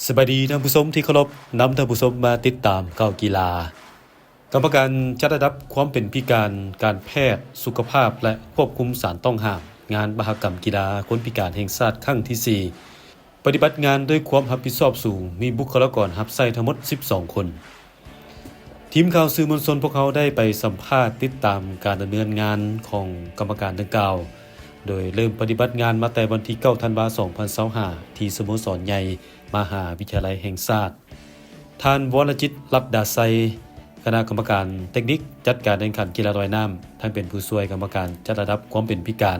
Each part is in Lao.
ສະບາຍດີທ່ານຜູ້ຊົມທີ່ເຄົາລົບ, ນຳທ່ານຜູ້ຊົມມາຕິດຕາມຂ່າວກິລາ. ກຳມະການຈັດລະດັບຄວາມເປັນພິການ, ການແພດ, ສຸຂະພາບ ແລະ ຄວບຄຸມສານຕ້ອງຫ້າມ ງານມະຫະກຳກິລາຄົນພິການແຫ່ງຊາດຄັ້ງທີສີ່ ປະຕິບັດງານດ້ວຍຄວາມຮັບຜິດຊອບສູງ, ມີບຸກຄະລາກອນຮັບໃຊ້ທັງໝົດສິບສອງຄົນ. ທີມຂ່າວສື່ມວນຊົນພວກເຮົາໄດ້ໄປສຳພາດຕິດຕາມການດຳເນີນງານຂອງກຳມະການດັ່ງກ່າວ, ໂດຍເລີ່ມປະຕິບັດງານມາແຕ່ວັນທີເກົ້າ ທັນວາ ສອງພັນຊາວຫ້າ ທີ່ສະໂມສອນໃຫຍ່ມະຫາວິທະຍາໄລແຫ່ງຊາດ. ທ່ານ ວໍລະຈິດ ລັດດາໄຊ, ຄະນະກຳມະການເຕັກນິກຈັດການແຂ່ງຂັນກິລາລອຍນ້ຳ, ທັງເປັນຜູ້ຊ່ວຍກຳມະການຈັດລະດັບຄວາມເປັນພິການ,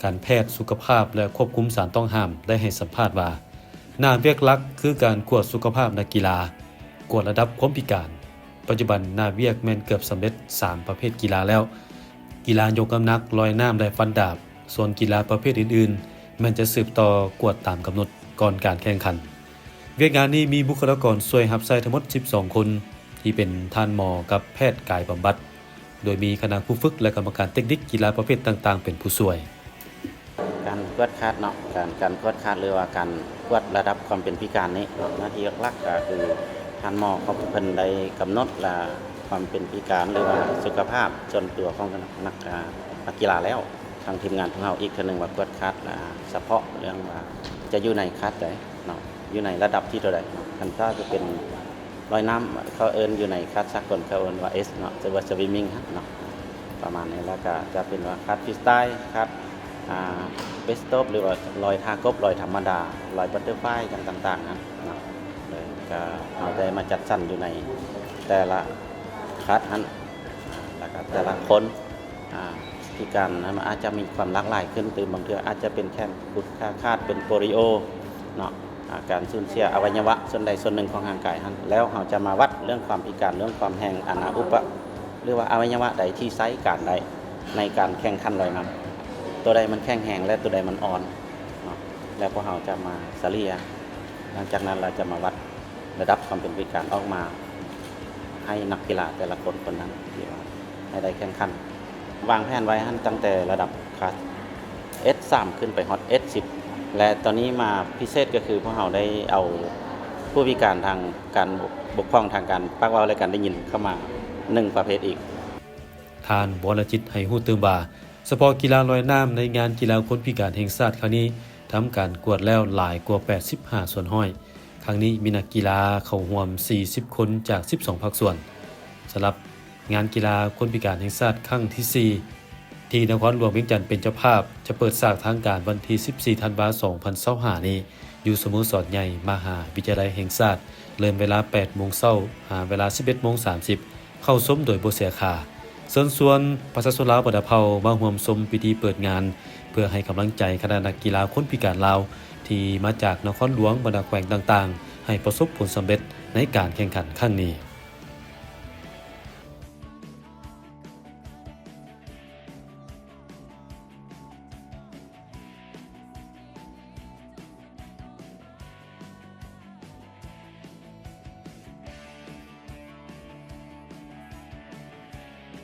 ການແພດ, ສຸຂະພາບ ແລະ ຄວບຄຸມສານຕ້ອງຫ້າມ ໄດ້ໃຫ້ສຳພາດວ່າ ໜ້າວຽກຫຼັກຄືການກວດສຸຂະພາບນັກກິລາ, ກວດລະດັບຄວາມພິການ. ປັດຈຸບັນໜ້າວຽກແມ່ນເກືອບສຳເລັດສາມປະເພດກິລາແລ້ວ, ກິລາຍົກນ້ຳໜັກ, ລອຍນ້ຳ ແລະ ຟັນດາບ, ສ່ວນກິລາປະເພດອື່ນໆ ແມ່ນຈະສືບຕໍ່ກວດຕາມກຳນົດກ່ອນການແຂ່ງຂັນ. ວຽກງານນີ້ມີບຸກຄະລາກອນຊ່ວຍຮັບໃຊ້ທັງໝົດສິບສອງຄົນ ທີ່ເປັນທ່ານໝໍກັບແພດກາຍບຳບັດ, ໂດຍມີຄະນະຄູຝຶກ ແລະ ກຳມະການເຕັກນິກກິລາປະເພດຕ່າງໆເປັນຜູ້ຊ່ວຍ. ການກວດຂັດເນາະ ການ ການກວດຂັດ ຫຼືວ່າການກວດລະດັບຄວາມເປັນພິການນີ້ເນາະ ໜ້າທີ່ຫຼັກໆກໍຄືທ່ານໝໍເຂົາເພິ່ນໄດ້ກຳນົດລະຄວາມເປັນພິການ ຫຼືວ່າສຸຂະພາບສ່ວນຕົວຂອງນັກ ນັກ ອາ ນັກກິລາແລ້ວ. ທາງທີມງານຂອງເຮົາອີກເທື່ອໜຶ່ງວ່າກວດຂັດ ລະສະເພາະເລື່ອງວ່າຈະຢູ່ໃນຂັດໃດເນາະ ຢູ່ໃນລະດັບທີ່ເທົ່າໃດ. ຄັນຖ້າຈະເປັນລອຍນ້ຳ ເຂົາເອີ້ນຢູ່ໃນຂັດສາກົນ ເຂົາເອີ້ນວ່າ S ເນາະ ຫຼືວ່າ Swimming ຫັ້ນເນາະ ປະມານນີ້. ແລ້ວກະຈະເປັນວ່າຂັດ Freestyle ຂັດ ອາ Breaststroke ຫຼືວ່າລອຍທ່າກົບ, ລອຍທຳມະດາ, ລອຍ Butterfly ຫຍັງຕ່າງໆຫັ້ນເນາະ. ໂດຍກະເຮົາໄດ້ມາຈັດສັນຢູ່ໃນແຕ່ລະຂັດຫັ້ນ ແລ້ວກະແຕ່ລະຄົນ ອາ ພິການນັ້ນມັນອາດຈະມີຄວາມຫຼາກຫຼາຍຂຶ້ນຕື່ມ, ບາງເທື່ອອາດຈະເປັນແຂນກຸດຂາຂາດ, ເປັນໂປລິໂອເນາະ ອາ ການສູນເສຍອະໄວຍະວະສ່ວນໃດສ່ວນໜຶ່ງຂອງຮ່າງກາຍຫັ້ນ. ແລ້ວເຮົາຈະມາວັດເລື່ອງຄວາມພິການ, ເລື່ອງຄວາມແຮງອານາອຸປະ ຫຼືວ່າອະໄວຍະວະໃດທີ່ໃຊ້ການໄດ້ໃນການແຂ່ງຂັນລອຍນ້ຳ, ໂຕໃດມັນແຂງແຮງ ແລະ ໂຕໃດມັນອ່ອນເນາະ. ແລ້ວພວກເຮົາຈະມາສະເລ່ຍ, ຫຼັງຈາກນັ້ນລະຈະມາວັດລະດັບຄວາມເປັນພິການອອກມາ ໃຫ້ນັກກິລາແຕ່ລະຄົນຄົນນັ້ນທີ່ວ່າໃຫ້ໄດ້ແຂ່ງຂັນ. ວາງແຜນໄວ້ຫັ້ນຕັ້ງແຕ່ລະດັບຄັດ S ສາມ ຂຶ້ນໄປຮອດ S ສິບ ແລະ ຕອນນີ້ມາພິເສດກໍຄືພວກເຮົາໄດ້ເອົາຜູ້ພິການທາງການປົກຄອງທາງການປາກເວົ້າ ແລະ ການໄດ້ຍິນເຂົ້າມາໜຶ່ງປະເພດອີກ. ທ່ານ ວໍລະຈິດ ໃຫ້ຮູ້ຕື່ມວ່າ ສະເພາະກິລາລອຍນ້ຳໃນງານກິລາຄົນພິການແຫ່ງຊາດຄັ້ງນີ້ ທຳການກວດແລ້ວຫຼາຍກວ່າແປດສິບຫ້າສ່ວນຮ້ອຍ. ຄັ້ງນີ້ມີນັກກິລາເຂົ້າຮ່ວມສີ່ສິບຄົນຈາກສິບສອງພາກສ່ວນ. ສຳລັບງານກິລາຄົນພິການແຫ່ງຊາດຄັ້ງທີສີ່ ທີ່ນະຄອນຫຼວງວຽງຈັນເປັນເຈົ້າພາບ ຈະເປີດສາກທາງການວັນທີສິບສີ່ ທັນວາ ສອງພັນຊາວຫ້ານີ້ ຢູ່ສະໂມສອນໃຫຍ່ມະຫາວິທະຍາໄລແຫ່ງຊາດ ເລີ່ມເວລາແປດໂມງເຊົ້າ ຫາເວລາສິບເອັດໂມງສາມສິບ ເຂົ້າຊົມໂດຍບໍ່ເສຍຄ່າ. ເຊີນຊວນປະຊາຊົນລາວບັນດາເຜົ່າມາຮ່ວມຊົມພິທີເປີດງານ ເພື່ອໃຫ້ກຳລັງໃຈຄະນະນັກກິລາຄົນພິການລາວ ທີ່ມາຈາກນະຄອນຫຼວງ, ບັນດາແຂວງຕ່າງໆ ໃຫ້ປະສົບຜົນສຳເລັດໃນການແຂ່ງຂັນຄັ້ງນີ້.